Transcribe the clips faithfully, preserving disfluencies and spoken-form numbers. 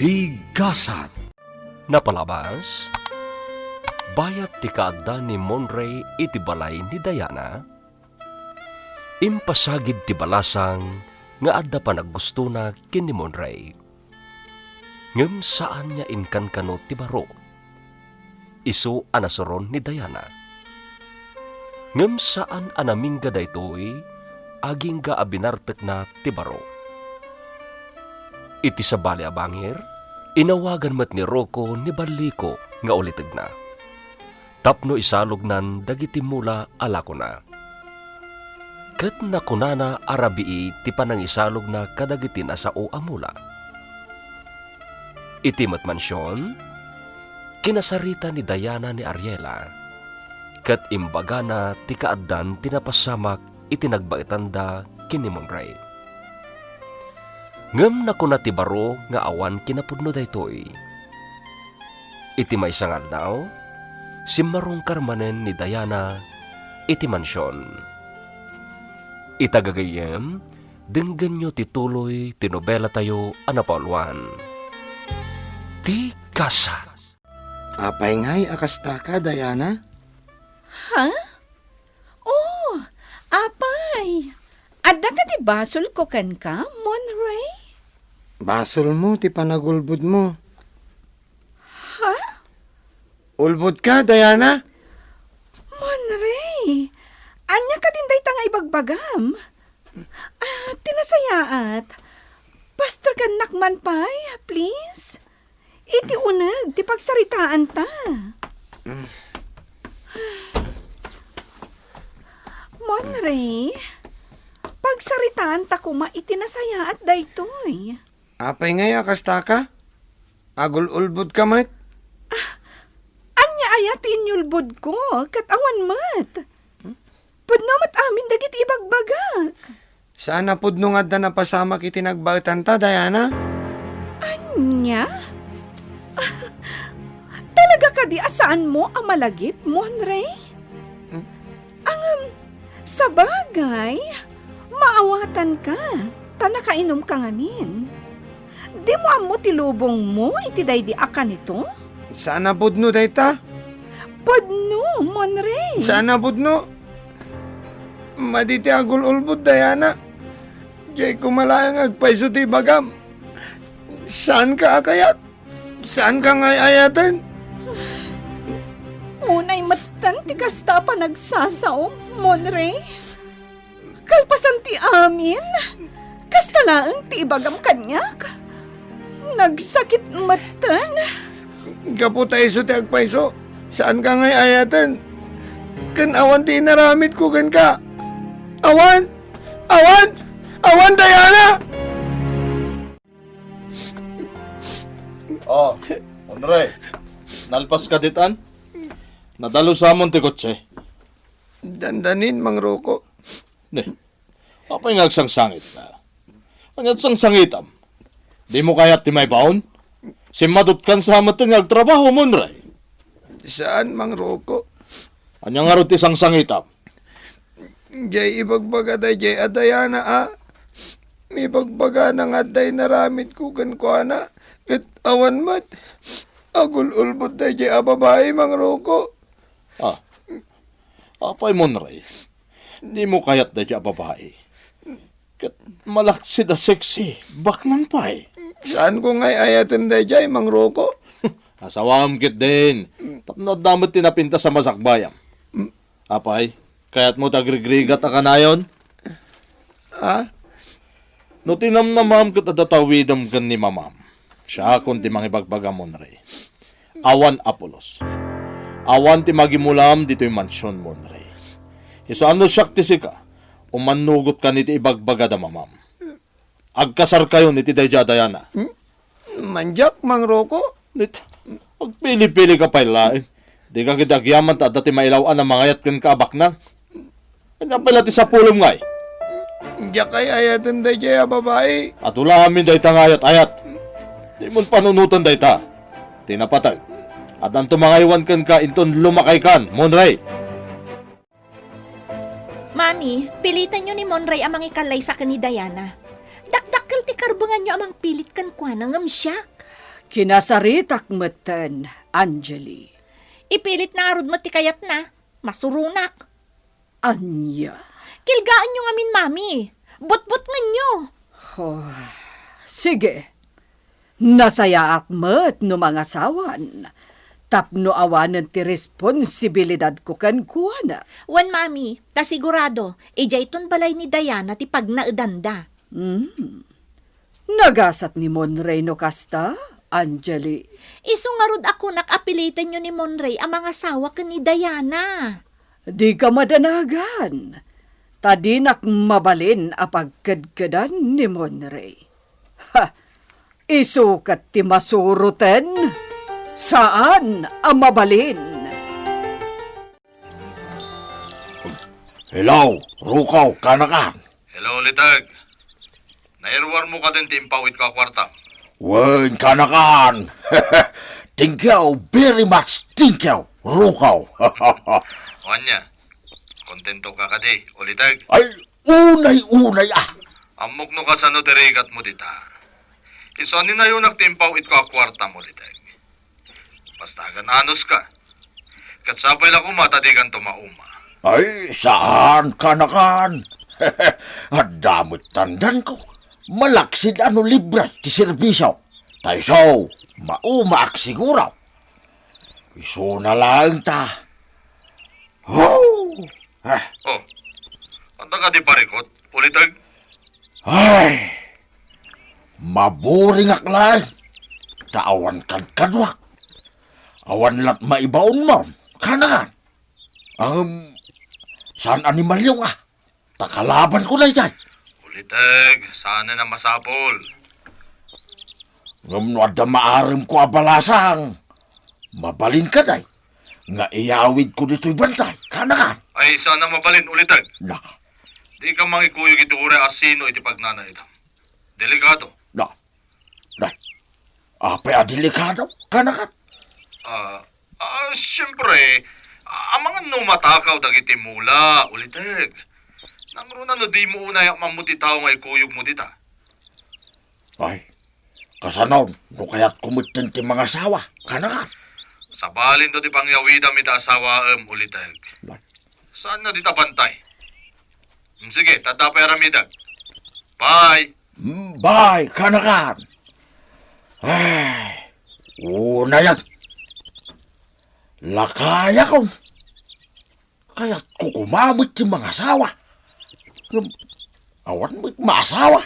Ti gasat. Napalabas, bayat ti kaadda ni Monray iti balay ni Diana, impasagid ti balasang nga adda panaggustona ken ni Monray. Ngem saan nga inkankano ti baro. Isu a nasuron ni Diana. Ngem saan a namingga daytoy, agingga a binartekna ti baro. Iti sabali a bangir, inawagan met ni Rocco ni Ballico nga ulitegna tapno isalognan dagiti mula a lakona. Ket nakunana a rabii ti panangisalogna kadagiti nasao a mula. Iti met mansion, kinasarita ni Diana ni Ariela, ket imbagana ti kaaddan ti napasamak iti nagbaetanda ken ni Monray. Ngem nakuna ti baro nga awan kinapudno daytoy. Iti maysa nga aldaw, simmarungkar manen ni Diana iti mansion. Ita gagayyem, denggenyo ti tuloy ti nobelatayo a napauluan, Ti Kasa. Apay ngay a kastaka, Diana? Ha? Oh, apay. Adda kadi basolko kenka, Monray? Basolmo ti panagulbodmo. Ha? Ulbodka, Diana? Monray, ania kadin dayta nga ibagbagam? Ah, ti nasayaat. Pasterkannak man pay, please. Iti uneg ti pagsaritaanta. Monray, pagsaritaanta koma iti nasayaat daytoy. Apay ngay a kastaka? Agul-ulbodka met? Ania aya ti inyulbodko, ket awan met? Pudno met amin dagiti ibagbagak. Saan a pudno nga adda napasamak iti nagbaetanta, Diana? Ania? Talaga kadi a saanmo a malagip, Monray? Hmm? Ngem, sabagay, maawatanka, ta nakainumka ngamin. Dimo ammo ti lubongmo iti daydi a kanito? Saan a pudno dayta? Pudno, Monray. Saan a pudno? Madi ti agul-ulbod, Diana. Diay koma laeng agpayso ti ibagam. Saanka a kayat? Saanka nga ay-ayaten? Unay metten ti kasta a panagsasaom, Monray. Kalpasan ti amin, kasta laeng ti ibagam kaniak. Nagsakit metten. Gapu ta isu ti agpayso, saanka nga ay-ayaten. Ken awan ti inaramidko kenka. Awan! Awan! Awan, Diana! Oh, Monray, nalpas ka ditan? Nadalusamon ti kotse. Dandanin, Mang Rocco. Ne, apay nga agsangsangit ka? Ania't sangsangitam? Dimo kayat ti maibaon? Simmadutkan sa metten nga agtrabaho, Monray. Saan, Mang Rocco. Ania ngarud ti sangsangitam? Diay ibagbaga daydiay a Diana a. Ibagbagana nga adda inaramidko kenkuana, ket awan met. Agul-ulbod daydiay a babai, Mang Rocco. Ah, apay, Monray? Dimo kayat daydiay a babai? Ket malaksid a sexy, baknang pay. Saanko nga ay-ayaten daydiay, Mang Rocco. Asawam ketdin, tapno adda met ti napintas a masakbayam. Apay, kayatmo ti agrigrigat a kanayon? Ha? No ti namnamam ket adda tawidem ken ni mamam, siakon ti mangibagbaga, Monray. Awan a pulos. Awan ti magimulam ditoy mansion, Monray. Isu a no siak ti sika, umannugot kan iti ibagbaga da mamam. Agkasarkayon iti daydiay a Diana. Hmm? Mandiak, Mang Rocco? Nit, agpili-pili ka pay laeng. Dika ketdi agyaman ta adda ti mailaw-an a mangayat kenka a baknang. Ania pay la ti sapulom ngay? Diak ay-ayaten daydiay a babai. Adu la amin dayta nga ayat-ayat. Dimon panunoten dayta. Ti napateg, addanto mangaywan kenka inton lumakaykan, Monray. Mami, pilitanyo ni Monray a mangikallaysa ken ni Diana. Dakdakkel ti karbenganyo a mangpilit kenkuana ngem siak. Kinasaritak metten, Angeli. Ipilitna ngarud met ti kayatna. Masuronak. Ania? Kilgaenyo ngamin, Mami. Butbutngenyo. Oh, sige. Nasayaat met no mangasawan tapno awanen ti responsibilidadko kenkuana. Wen, Mami, ta sigurado, idiayton balay ni Diana ti pagnaedanda. Hmm. Nagasat ni Monrey no kasta, Angeli. Isu ngarud a kunak a pilitenyo ni Monrey a mangasawa ken ni Diana. Dika madanagan, ta dinak mabalin a pagkedkedan ni Monrey. Ha! Isu ket ti masuroten, saan a mabalin. Hello, Rukaw, kanakan. Hello, Litag. Nairuarmo kadin ti impawitko a kuarta? Wen, kanakan. Thank you, very much thank you, Rukaw. O ania, kontento ka kadi, Ulitag? Ay, unay-unay, ah. Ammok no kasano ti rigatmo dita. Isu a ninayonak ti impawitko a kuartam, Ulitag. Basta agan-anos ka. Ket sapay la koma ta dikanto mauma. Ay, saan, kanakan. Adda met tandanko. Malaksid a no libre ti serbisio. Ta isu, maumaak siguro. Isuna laeng ta. Ho! Ah. Oh, adda kadi parikot, Ulitag? Ay, maburingak laeng. Ta awan kadkaduak. Awan lat maibaonmo, kanakan. Ngem, saan animalyo nga? Ta kalabanko daydiay. Ulitag, saanen a masapul. Ngem no adda maaremko a balasang, mabalin kadi nga iyawidko ditoy bantay, kanakan. Ay, saan a mabalin, Ulitag. Na. Dika mangikuyog iti uray a sino iti pagnanaedam. Delikado. Na. Nay, apay a delikado, kanakan? Ah, ah, siyempre, amangan no matakaw dagiti mula, Uliteg. Nangruna no dimo unay a ammo ti tao nga ikuyogmo dita? Ay, kasano no kayatko metten ti mangasawa, kanakan? Sabalinto ti pangyawidam iti asawaem, Uliteg. Nay. Saan nga dita bantay? Mm, sige, ta adda pay aramidek. Bye! Mm, bye, kanakan. Ay, unayan. Lakayakon. Kayatko koma met ti mangasawa. Ngem, awan met maasawa.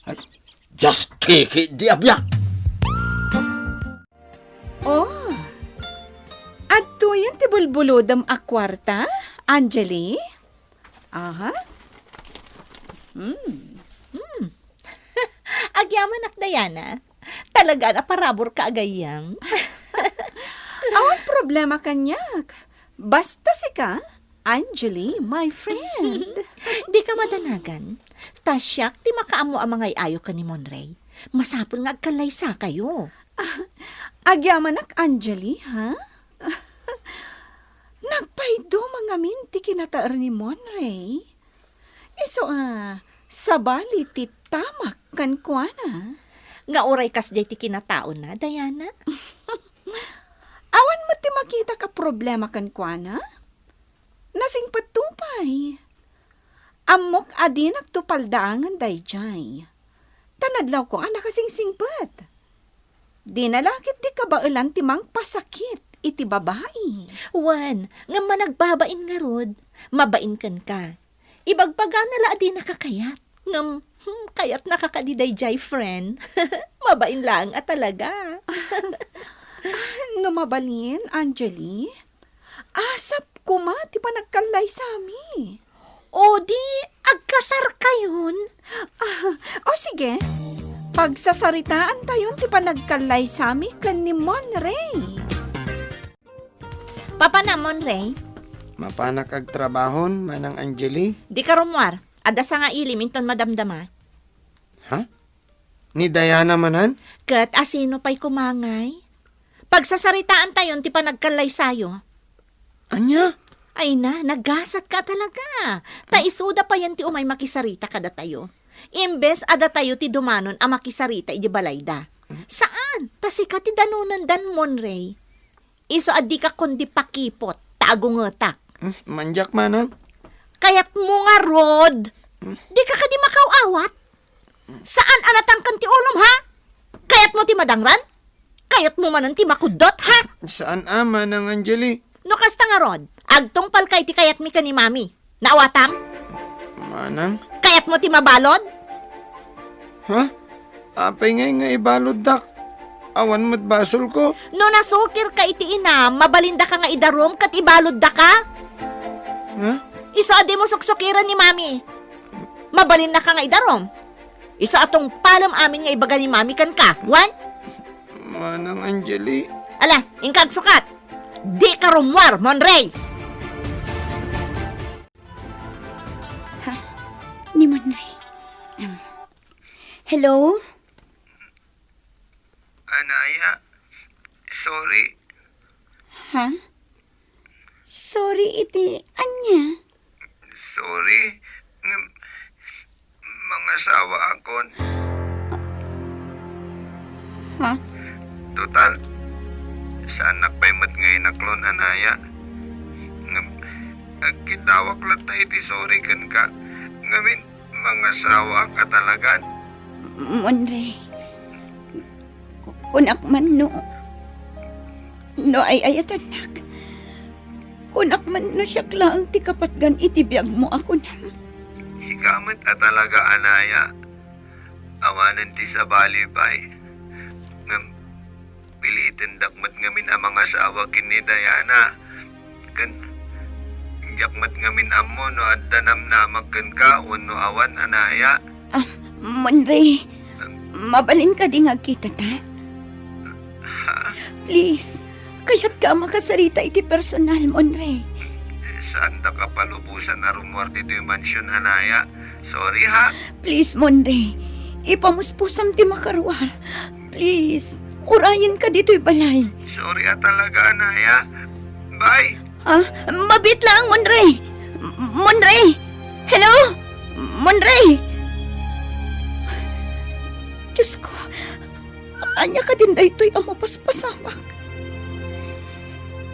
Ay, just take it, di abya. Oh, adtoyen ti bulbulodem a kuarta, Angeli? Aha. Hmm. Hmm. Agyamanak, Diana. Talaga, naparabur ka, agayam. Awan problema kaniak. Basta sika, Angeli, my friend. Dika madanagan. Ta siak ti makaammo a mangay-ayo ken ni Monrey. Masapul nga agkallaysakayo. Ah, agyamanak, Angeli, ha? Nagpaiduma ngamin ti kinataer ni Monrey. Isu a, sabali ti tamak kenkuana. Nga uray kasdiay ti kinataona, Diana? Awan met ti makitak a problema kenkuana. Nasingpetto pay. Ammok a dinakto paldaangen daydiay. Ta nadlawko a nakasingsingpet. Dina la ketdi kabaelan ti mangpasakit iti babai. Wen, ngem managbabain ngarud, mabain kenka. Ibagbagana la a dinaka kayat. Ngem, hmm, kayatnaka kadi daydiay, friend. Mabain laeng a talaga. No mabalin, Angeli, asap koma ti panagkallaysami. O di, agkasarkayon? Ah, o sige, pagsasaritaantayon ti panagkallaysami ken ni Monrey. Papanam, Monrey? Mapanak agtrabahon, Manang Angeli? Dika rummuar. Adda sangailim inton madamdama. Ha? Ni Diana manen? Ket asino pay koma ngay? Pagsasaritaantayon ti panagkallaysayo. Ania? Ay na, nagasatka talaga. Ta isuda payen ti umay makisarita kadatayo. Imbes a datayo ti dumanon a makisarita iti balayda. Saan? Ta Sika ti danonandan, Monray. Isu a dika kundi pakipot, ta agungetak. Hmm, mandiak, manang. Kayatmo ngarud. Hmm? Dika kadi makaw-awat? Saan a natangken ti ulom, ha? Kayatmo ti madangran? Kayatmo manen ti makuddot, ha? Saan a, Manang Angeli. No kasta ngarud, agtungpalka iti kayatmi ken ni Mami. Naawatam? Manang? Kayatmo ti mabalud? Ha? Apay ngay nga ibaluddak? Awan met basolko. No nasukirka iti inam, mabalindaka nga idarum ket ibaluddaka. Ha? Isu a dimo suksukiren ni Mami. Mabalinnaka nga idarum. Isu a tungpalem amin nga ibaga ni Mami kenka. Wen? Manang Angeli. Ala, inka agsukat. Dika rummuar, Monray! Ha? Ni Monray? Em. Hello? Anaya, sorry. Ha? Sorry iti ania? Sorry, ngem mangasawaakon. Ha? Total, saannak pay met nga inaklon, Anaya. Ngem, agkidawak latta iti sorry kenka. Ngamin, mangasawaak a talagan. Monray, ku-, kunak man no, no ay-ayatannak. Kunak man no siak laeng ti kapatgan iti biagmo a kunam. Sika met a talaga, Anaya. Awanen ti sabali pay. Ngem, pilitendak met ngamin a mangasawa ken ni Diana. Ken, diak met ngamin ammo no adda namnamak kenka wenno awan, Anaya. Ah, Monray, mabalin kadi nga agkitata? Ha? Please, kayatka a makasarita iti personal, Monray. Saandaka palubosan a rummuar ditoy mansion, Anaya. Sorry, ha? Please, Monray. Ipamuspusam ti makaruar. Please, urayenka ditoy balay. Sorry a talaga, Anaya. Bye. Ha? Mabiit laeng, Monray! M-, Monray! Hello? Monray! Diyos ko, ania kadin daytoy a mapaspasamak?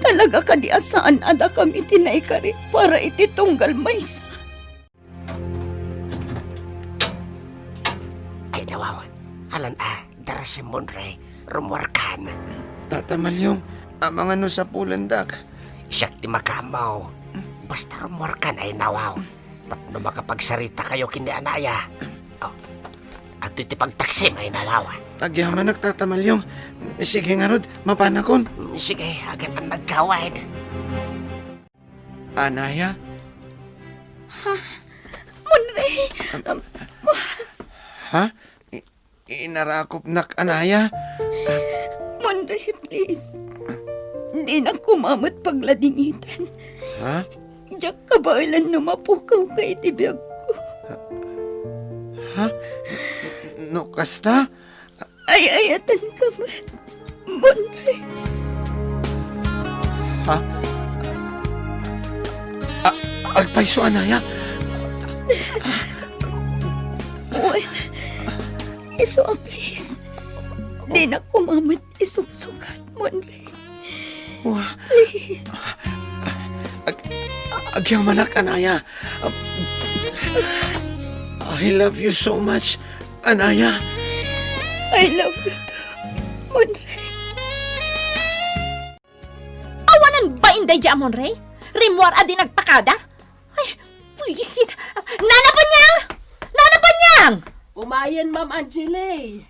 Talaga kadi a saan a dakami ti naikari para iti tunggal maysa? Ay, nawaw. Alan a, dara si Monray. Rummuarkan. Tata Malyong, amangan no sapulendak. Siak ti makaammo. Basta rummuarkan, ay, nawaw. Tapno makapagsaritakayo ken ni Anaya. Oh. Adtoy ti pagtaksim, ay, nawaw. Agyamanak, Tata Malyong. Sige ngarud, mapanakon. Sige, agan an nagkawan. Anaya? Ha? Monray! Ha? I-, inarakopnak, Anaya? Monray, please. Dinak koma met pagladingitan. Ha? Diak kabaelan no mapukawka iti biagko. Ha? No kasta? Ay-ayatenka met, Monray. Ha? A-, agpayso, Anaya? Wen, isu a please. Dinak koma met isuksukat, Monray. Wa- Please. Ag-, agyamanak, Anaya. I love you so much, Anaya. I love you too, Monray. Awanan ba inday dia, Monray? Rimmuar a di nagpakada? Ay, pwisit. Nana Panyang! Nana Panyang! Umayen, Ma'am Angeli.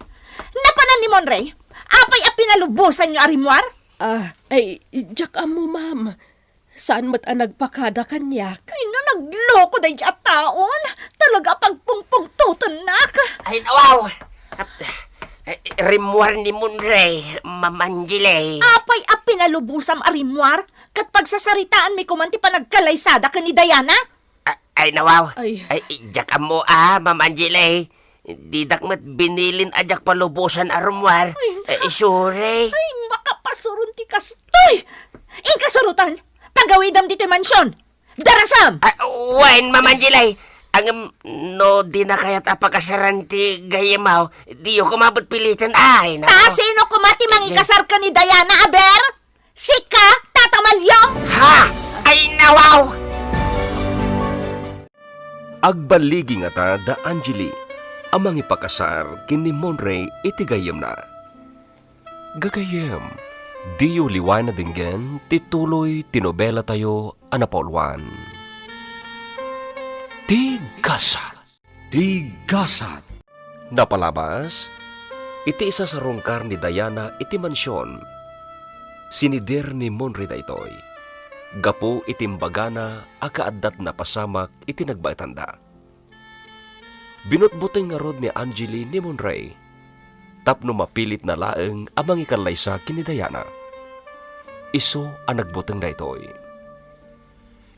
Napanan ni Monray? Apay a pinalubosanyo a rimmuar? Ah, ay, diak ammo, ma'am. Saan met a nagpakada kaniak? Ay, no, nagloko daydi a taon. Talaga a pagpungpungtotennak. Ay, nawaw! Ap-, eh, rimmuar ni Monray, Ma'am Angeli. Apay a pinalubosam a rimmuar? Ket pagsasaritaanmi koman ti panagkalaysada ken ni Diana? A-, ay, nawaw. Ay. Ay, diak ammo, ah, Ma'am Angeli. Didak met binilin a diak palubosan a rummuar. Ay. Eh, sorry. Ay, makapasuron ti kastoy! Inka surotan! Pagawidam ditoy mansion! Darasam! Ah, wen, Ma'am Angeli. Ngem no dina kayat a pakasaran ti gayyemmo, diyo koma met piliten. Ay, nako. Ta sino koma ti mangikasar ken ni Diana, aber? Sika, Tata Malyong? Ha? Ay, nawaw! Agballigi ngata da Angeli a mangipakasar ken ni Monray iti gayyemna. Gagayyem, diyo liwayan a denggen ti tuloy ti nobelatayo a napauluan, Ti Gasat. Ti Gasat. Napalabas, iti isasarungkar ni Diana iti mansion, sinider ni Monray daytoy gapu iti imbagana a kaaddatna pasamak iti nagbaetanda. Binutbuteng ngarud ni Angeli ni Monray tapno mapilitna laeng a mangikallaysa ken ni Diana. Isu a nagbuteng daytoy,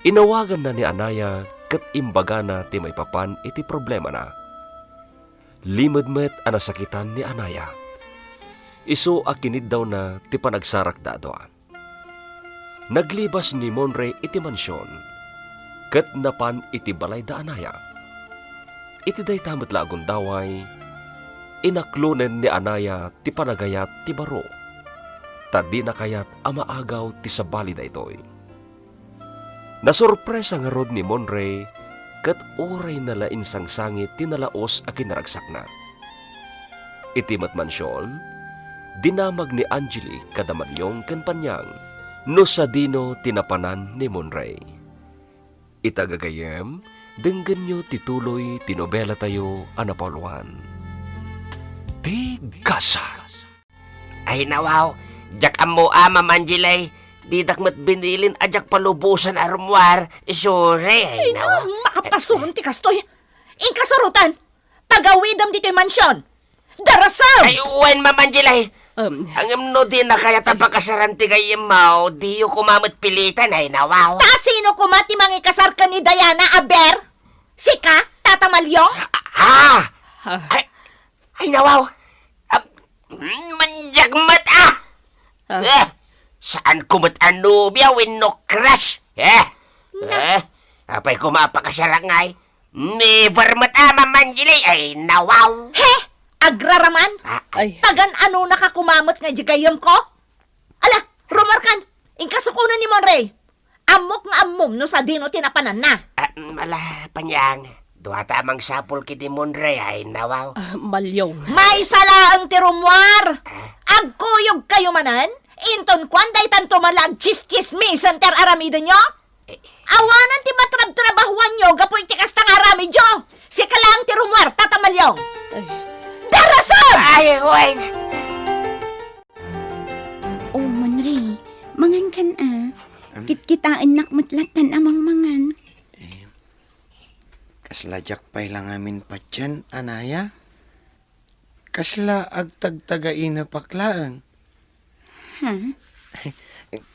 inawaganna ni Anaya ket imbagana ti maipapan iti problemana. Limed met a nasakitan ni Anaya. Isu a kiniddawna ti panagsarakda a dua. Naglibas ni Monray iti mansion, ket napan iti balay da Anaya. Iti dayta met la a gundaway, inaklonen ni Anaya ti panagayat ti baro, ta dina kayat a maagaw ti sabali daytoy. Nasurpresa ngarud ni Monray ket urayna la insangsangit ti nalaus a kinaragsakna. Iti met mansion, dinamag ni Angeli kada Malyong ken Panyang no sadino ti napanan ni Monray. Ita gagayyem, denggenyo ti tuloy ti nobelatayo a napauluan, Ti Gasat. Ay, nawaw, diak ammo a, Ma'am Angeli, didak met binilin a diak palubosan a rummuar, sorry, ay, Ay, nawaw. Makapasuron ti kastoy. Inkasurotan, pagawidem ditoy mansion. Darasem! Ay, wen, Ma'am Angeli. Um. Ngem no dina kayat a pakasaran ti gayyemmo, diyo koma met piliten, ay, nawaw. Ta sino koma ti mangikasar ken ni Diana, aber? Sika, Tata Malyong? Ah! Ah. Ay, ay, nawaw. Ah, mandiak met, ah! Ah. Eh, saan ko met a nobia wenno crush? Eh? Na- Eh? Apay ko mapakasarak ngay? Never met a, Ma'am Angeli. Ay, nawaw. He? Agraraman? Ah, ay. Ay. Pagan-anonaka koma met nga di gayyemko? Ala, rummuarkan. Inkasukonen ni Monray. Ammok nga ammom no sadino ti napananna. Ah, mm, ala, Panyang. Duata a mangsapul ken ni Monray, ay, nawaw. Ah, Malyong. Maysa laeng ti rummuar. Ah? Agkuyogkayo manen? Inton kuan daytanto man la agtsis-tsismisen ti ar-aramidenyo? Eh. Awanen ti matrabtrabahuanyo gapu iti kasta nga aramidyo. Sika laeng ti rummuar, Tata Malyong. Ay. Darasem! Ay, wen. O, Monray, mangankan a. Em? Kitkitaennak met lattan a mangmangan. Eh, kasla diak pay la ngamin patien, Anaya. Kasla agtagtagainapak laeng. Ha?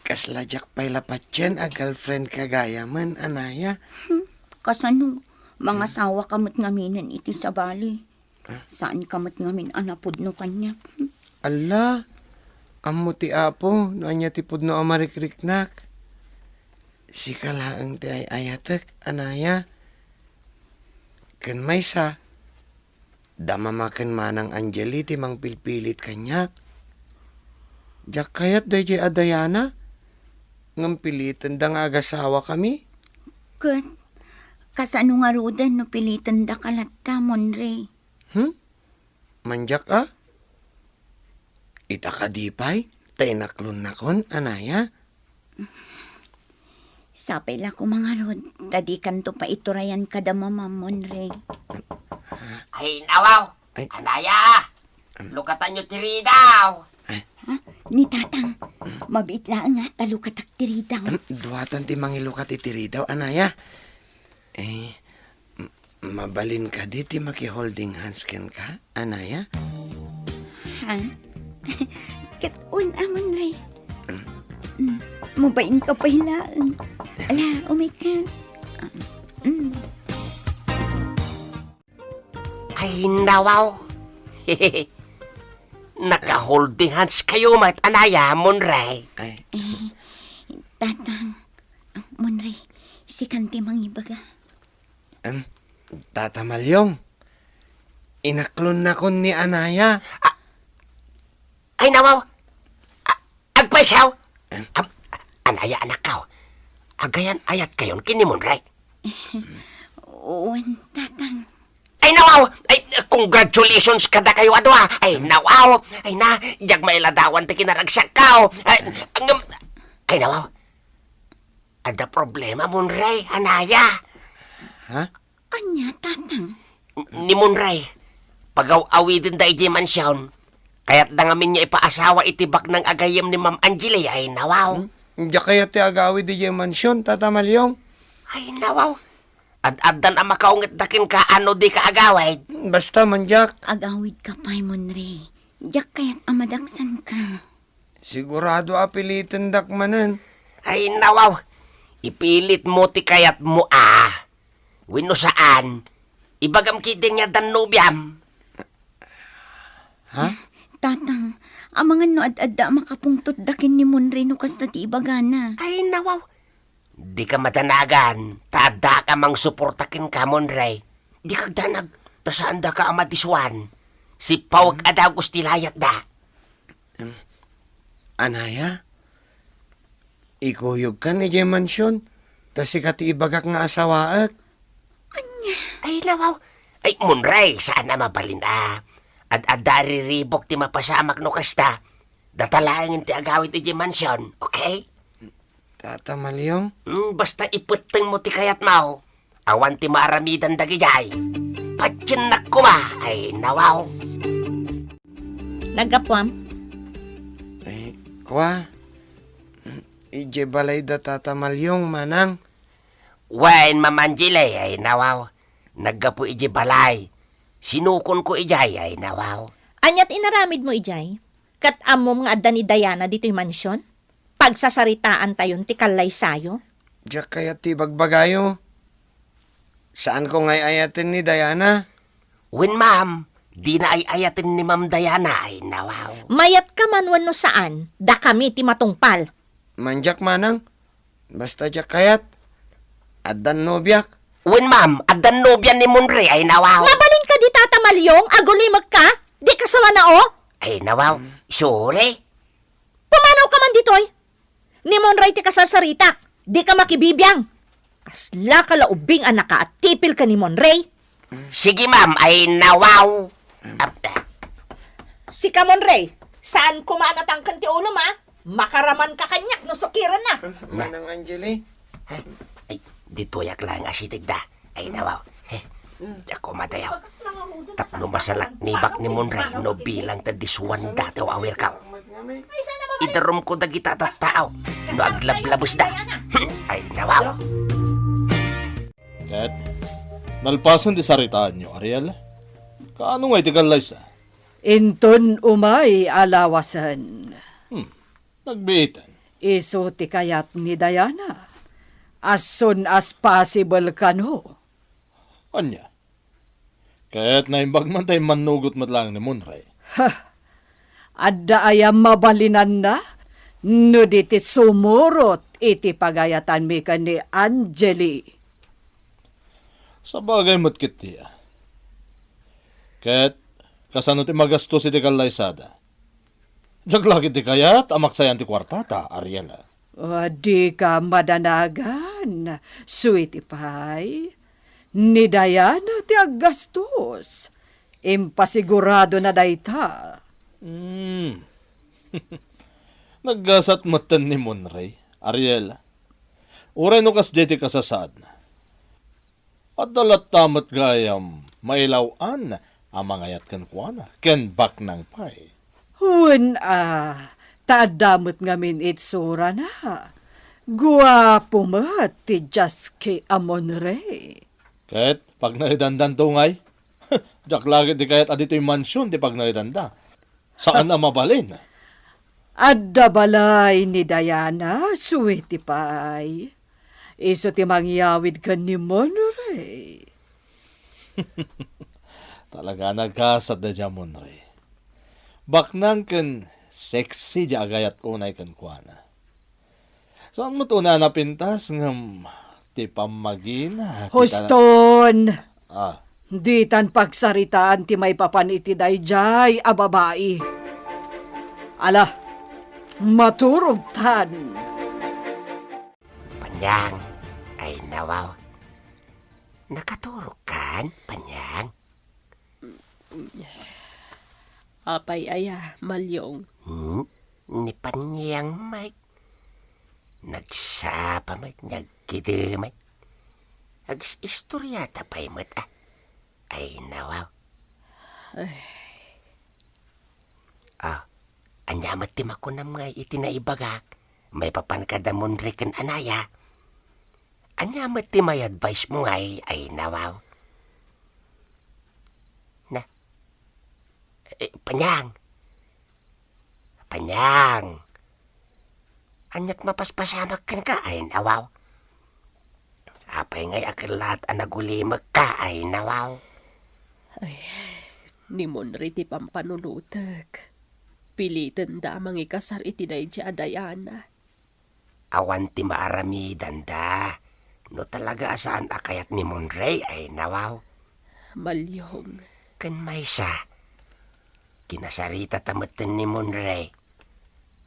Kasla diak pay la patien a girlfriendka gayamen, Anaya. Hmm, kasano? Mangasawaka met ngaminen iti sabali. Ah? Saanka met ngamin a napudno kaniak. Alla, ammo ti Apo no ania ti pudno a marikriknak. Sika laeng ti ay-ayatek, Anaya. Ken maysa, da Mama ken Manang Angeli ti mangpilpilit kaniak. Diak kayat daydiay a Diana, ngem pilitenda nga agasawakami. Ket, kasano ngaruden no pilitendaka latta, Monray? Hmm? Mandiak a? Ita kadi pay, ta inaklonnakon, Anaya? Sapay la koma ngarud, ta dikanto pay iturayan kada Mama, Monray. Ay, nawaw! Ay. Anaya! Lukatanyo ti ridaw! Ay. Ha? Ni Tatang, mabiit laeng nga, ta lukatak ti ridaw. Em, duatan ti mangilukat iti ridaw, Anaya. Eh, m-, mabalin kadi ti maki-holding hands kenka, Anaya? Ha? Ket wen a, Monray. Mm. Mm, mabainka pay laeng. Ala, umayka. Mm. Ay, nawaw. Naka-holding hands kayo met, Anaya, Monray. Ay. Eh, Tatang, Monray, sikan ti mangibaga. Em, Tata Malyong, inaklonnakon ni Anaya. A-, ay, nawaw. A-, agpaysaw. Am-, Anaya, anakkaw. Agayan-ayatkayon ken ni Monray. Wen, Tatang. Ay, nawaw. Ay, congratulations kadakayo a dua. Ay, nawaw. Ay na, diak mailadawan ti kinaragsakkaw. Ay, ngem, ay, nawaw. Adda problema, Monray, Anaya. Ha? Ania, Tatang? N-, ni Monray, pagaw-awidenda idiay mansion. Kayatda ngamin nga ipaasawa iti baknang a gayyem ni Ma'am Angeli, ay, nawaw. Hmm? Diak kayat ti agawid idiay mansion, Tata Malyong. Ay, nawaw. Ad-addan a makaungetda kenka no dika agawid. Basta man, diak. Agawidka pay, Monray. Diak kayat a madaksanka. Sigurado a pilitendak manen. Ay, nawaw. Ipilitmo ti kayatmo, a. Wenno saan, ibagam ketdin nga addan nobiam. Ha? Tatang, amangan no ad-adda a makapungtotda ken ni Monray no kasta ti ibagana. Ay, nawaw. Dika madanagan, ta addaak a mangsuporta kenka, Monray. Dika agdanag, ta saandaka a madisuan. Sipawek a dagus ti layatda. Em, Anaya, ikuyogkan idiay mansion, ta sika ti ibagak nga asawaek. Ania? Ay, nawaw. Ay, Monray, saan a mabalin a. Ad-adda a riribuk ti mapasamak no kasta. Data laengen ti agawid idiay mansion, okay? Tata Malyong? Hmm, basta ipettengmo ti kayatmo. Awan ti maaramidan dagidiay. Patiennak koma, ay, nawaw. Naggapuam? Ay, kua. Idiay balay da Tata Malyong, manang. Wen, Ma'am Angeli, ay, nawaw. Naggapu idiay balay. Sinukonko idiay, ay, nawaw. Ania ti inaramidmo idiay? Ket ammom nga adda ni Diana ditoy mansion? Pagsasaritaantayon ti kallaysayo? Diak kayat ti ibagbagayo. Saanko nga ay-ayaten ni Diana. Wen, ma'am, dina ay-ayaten ni Ma'am Diana, ay, nawaw. Mayatka man wenno saan, dakami ti matungpal. Mandiak, manang. Basta diak kayat. Addan nobiak. Wen, ma'am, addan nobia ni Monray, ay, nawaw. Mabalin kadi, Tata Malyong, agulimekka? Dika sumanao? Ay, nawaw. Sorry. Pumanawka man ditoy. Ni Monray ti kasarsaritak. Dika makibibiang. Kaslaka la ubing a nakaatipil ken ni Monray. Sige, ma'am, ay, nawaw. Ap-, Sika, Monray, saan koma a natangken ti ulom, a? Makaramanka kaniak no sukirenna. Manang Angeli. Ay, ditoyak laeng a sitegda. Ay, nawaw. Diak koma dayaw. Tapno masalaknibak ni Monray no bilang ta disuanda ti awirko. Idarumko dagita a tattao no aglablabesda. Ay, nawaw. Ket, nalpasen ti saritaanyo, Ariel, kaano nga iti kallaysa? Inton umay a lawasen. Hmm, nagbiiten. Isu ti kayat ni Diana. As soon as possible kano. Ania? Ket naimbag man ta immannugot met laeng ni Monray. Ha! Adda aya mabalinanna no di ti sumurot iti pagayatanmi ken ni Angeli? Sabagay met ketdi, a. Ket kasano ti magastos iti kallaysada? Diak la ketdi kayat a maksayan ti kuartata, Ariela. Ah, dika madanagan, sweetie pie. Ni Diana ti aggastos. Impasigurado na dayta. Hmm. Naggasat metten ni Monray, Ariela. Uray no kasdiay ti kasasaadna. Adda latta met gayam mailaw-an a mangayat kenkuana, ken baknang pay. Wen a, ta adda met ngamin itsurana. Guapo met ti Jaski a Monray. Ket pagnaedandan to ngay? Diak la ketdi kayat a ditoy mansion ti pagnaedanda. Saan a mabalin? Adda balay ni Diana, sweetie pie. Isu ti mangyawid ken ni Monray. Talaga a nagkasat daydiay a Monray. Baknang ken sexy diay agayat unay kenkuana. Saan met unay a napintas ngem ti pammagina ti ta- Huston! Ah. Ditan pagsaritaan ti maipapan iti daydiay a babai. Ala, maturogtan. Panyang, ay nawaw. Nakaturogkan, Panyang? Apay aya, Malyong? Hmm? Ni Panyang met. Nagsapa met, nagkidemay. Agis-istorya ta pay met, ah. Ay, nawaw. Ay. Ah, ania met ti makunam nga iti naibagak? Maipapan kada Monre ken Anaya. Ania met ti may advice mo ngay, ay nawaw? Na, eh, Panyang. Panyang. Aniat mapaspasamak kenka, ay nawaw? Apay ngay a kellaat a nagulimekka, ay nawaw? Ay, ni Monre ti pampanunotek. Pilitenda a mangikasar iti daydiay a Diana. Awan ti maaramidanda no talaga a saan a kayat ni Monre, ay nawaw? Malyong. Ken maysa, kinasaritata metten ni Monre.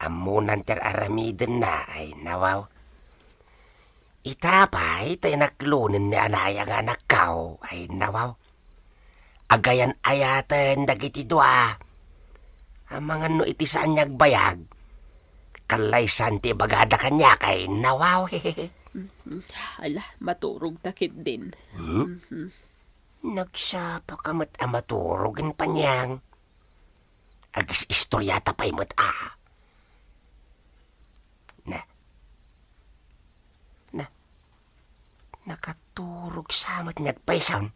Ammonan ti ar-aramidenna, ay nawaw? Ita pay ta inaklonen ni Anaya nga anakkaw, ay nawaw? Agayan-ayaten dagiti dua. Amangan no iti saan nga agbayag, kallaysan ti ibagada kaniak, ay nawaw? Mm, ala, maturogta ketdin. Hmm? Mhm. Nagsapaka met a maturog, Panyang. Agis-istoryata pay met, a. Na. Na. Nakaturog sa met nga agpayson.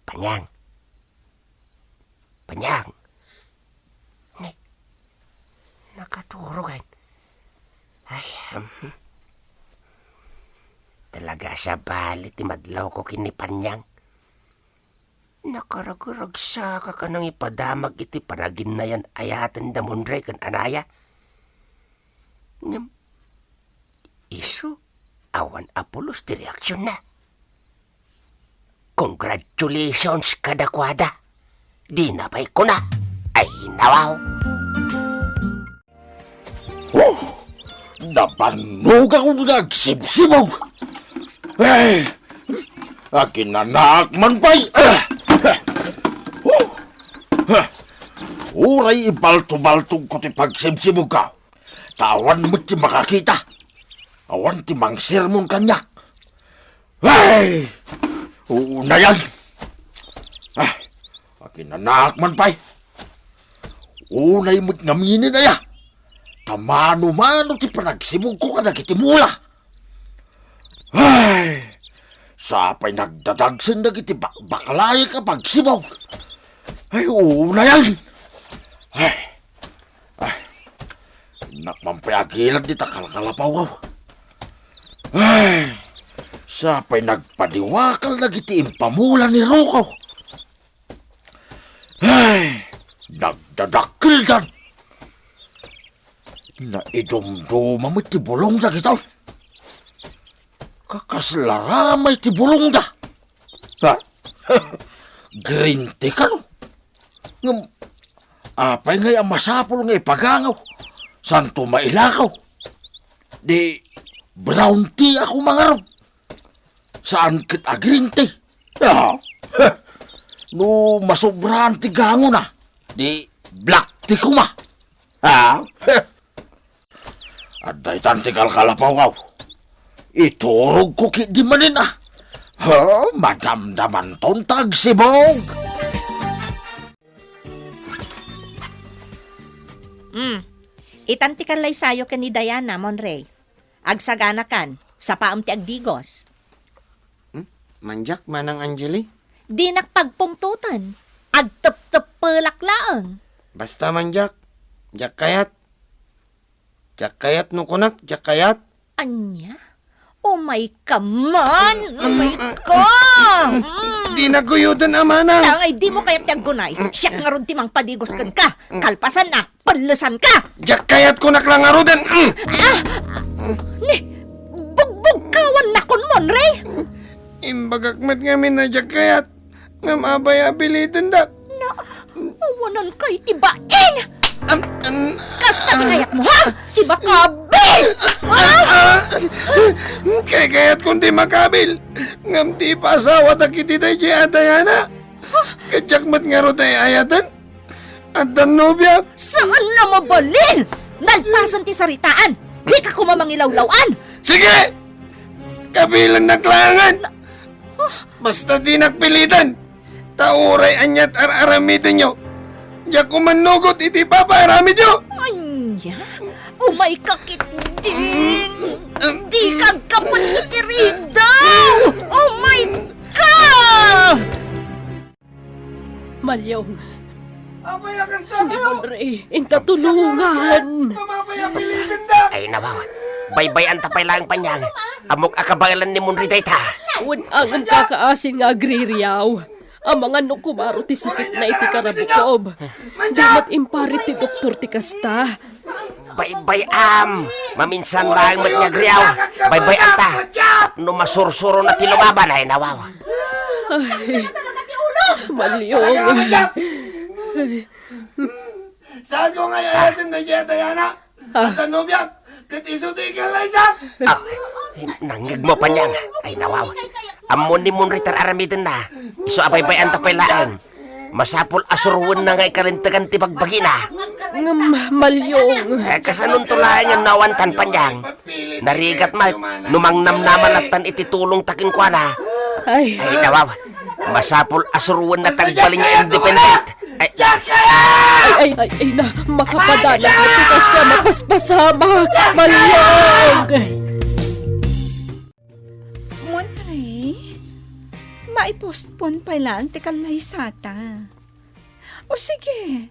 Panyang. Panyang. Ni. Nakaturog, ay. Ay, um, talaga a sabali ti madlawko ken ni Panyang. Nakaragaragsakak a nangipadamag iti panaginnayan-ayaten da Monre ken Anaya. Ngem, isu, awan a pulos ti reaksionna. Congratulations kadakuada. Dina pay kuna. Ay, nawaw. Oh, nabannogak nga agsibsibog. Ay, aginanak man pay. Ah, ah, oh, ah, uray ibalto-baltogko ti pagsibsibogko. Ta awan met ti makakita. Awan ti mangsermon kaniak. Ay, unayan. Ah, aginanak man pay. Unay met ngamin aya. Ta mano-mano ti panagsibogko kadagiti mula. Ay, sapay nagdadagsen dagiti bakbaklayak a pagsibog. Ay, unayan. Ay, ay, innak man pay agilad dita kalkalapaw. Ay, sapay nagpadiwakal dagiti impamula ni Rocco. Ay, nagdadakkeldan. Naidumduma met ti bulongda dagitoy. Kakasla ramay ti bulongda. Ha? Green tea kano? Ngem, apay ngay a masapul nga ipagangaw? Santo mailakaw. Di brown tea ako mangarod. Saan ket a green tea. Ah, no masobraan ti gangona, di black tea koma. Ah, adda itan ti kalkalapaw. Iturogko ketdi manen, a. Ha, madamdamanton ta agsibog. Mm. Itan ti kallaysayo ken ni Diana, Monrey. Agsaganakan, sapaem ti agdigos. Hmm? Mandiak, Manang Angeli? Dinak pagpungtoten. Agtepteppelak laeng. Basta, Mandiak. Diak kayat. Diak kayat no kunak, diak kayat. Ania? Umay ka man! Umay ka! Mm. Di naguyodan, a manang. Tangay, dimo kayat ti aggunay. Siak ngarud ti mangpadigos kenka. Kalpasanna, pellesanka. Diak kayat kunak la ngaruden. Mm. Ah! Ni, bugbugkawan nakon, Monrey? Imbagak met ngamin a diak kayat, ngem apay a pilidendak? Na, awanan kay ti bain! Am, am, Kasta ti kayatmo, ha? Ti makabil! Ha? Ah, ah, kaykayatkon ti makabil, ngem ti ipaasawatak iti daydiay a Diana. Ket diak met ngarud ay-ayaten. Addan nobiak. Saan a mabalin! Nalpasen ti saritaan! Dika koma mangilawlaw-an! Sige! Kabilennak laengen! Basta dinak piliten! Ta uray ania't ar-aramidenyo, diak umannugot iti ipapaaramidyo! Ania? Umayka ketdin! Dika aggapuan iti ridaw! Umayka! Malyong. Apay a kasta kayo? Ni Monre, inka tulongan. Apay a pilidendak? Ay, nawawa. Baybay-anta pay laeng, Panyang. Ammok a kabaelan ni Monre dayta. Wen, angen kakaasin nga agririaw. Amangan no kumaro ti sakitna iti karabukub. Di met imparit ti doktor ti kasta. Baybay-am! Maminsan laeng met nga agriaw. Baybay-anta. Tapno masursurona ti lumaban, ay, nawawa. Ay, Malyong. Saanko nga ay-ayaten daydiay a Diana? Ah. Addan nobiak, ket isu ti ikallaysak. Ah, nangngegmo, Panyang. Ay, nawawa. Ammon ni Monre ti ar-aramidenna. Isu a baybay-anta pay laeng. Masapul a suroenna nga ikalintegan ti bagbagina. Ngem, Malyong. Eh, kasanonto laengen no awantan, Panyang? Narigat met no mangnamnama lattan iti tulongta kenkuana. Ay. Ay, nawawa. Masapul a suroenna ti agbalin nga independent. Ay. Ay, ay, ay, ay na, makapadanak na ti kasta a mapaspasamak, Malyong! Monre, maipostpone pay laeng ti kallaysata. O sige,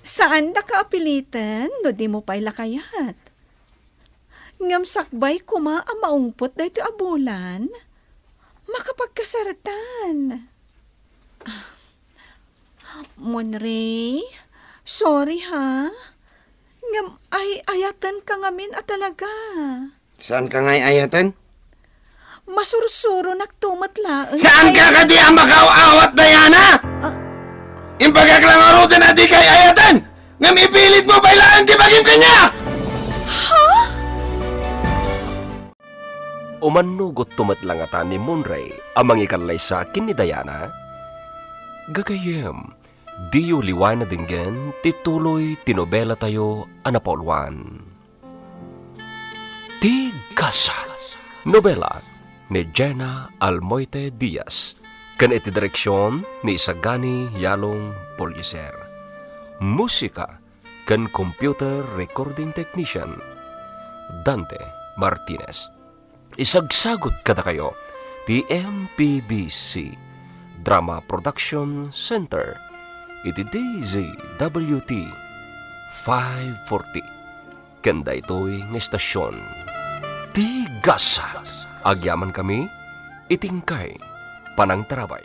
saandaka a piliten no dimo pay la kayat. Ngem sakbay koma a maungpot daytoy a bulan, makapagkasaretan. Ah, Monre, sorry ha. Ngem ay-ayatenka ngamin a talaga. Saanka nga ay-ayaten? Masursuronakto met laeng. Saanka kadi a makaaw-awat, Diana? Ah. Imbagak la ngaruden a dika ay-ayaten, ngem ipilitmo pay laeng ti bagim kaniak! Ha? Umannugotto met la ngata ni Monre a mangikallaysa ken ni Diana? Gagayyem, diyo liwayan a denggen ti tuloy ti nobelatayo a napauluan. Ti Gasa, nobela ni Jenna Almoite Diaz, ken iti direksion ni Isagani Yalong Polieser. Musika ken computer recording technician, Dante Martinez. Isagsagut kadakayo ti M P B C Drama Production Center iti D Z W T five forty. Ken daytoy nga istasion, ti Gasa. Agyamankami iti inkay panangtarabay.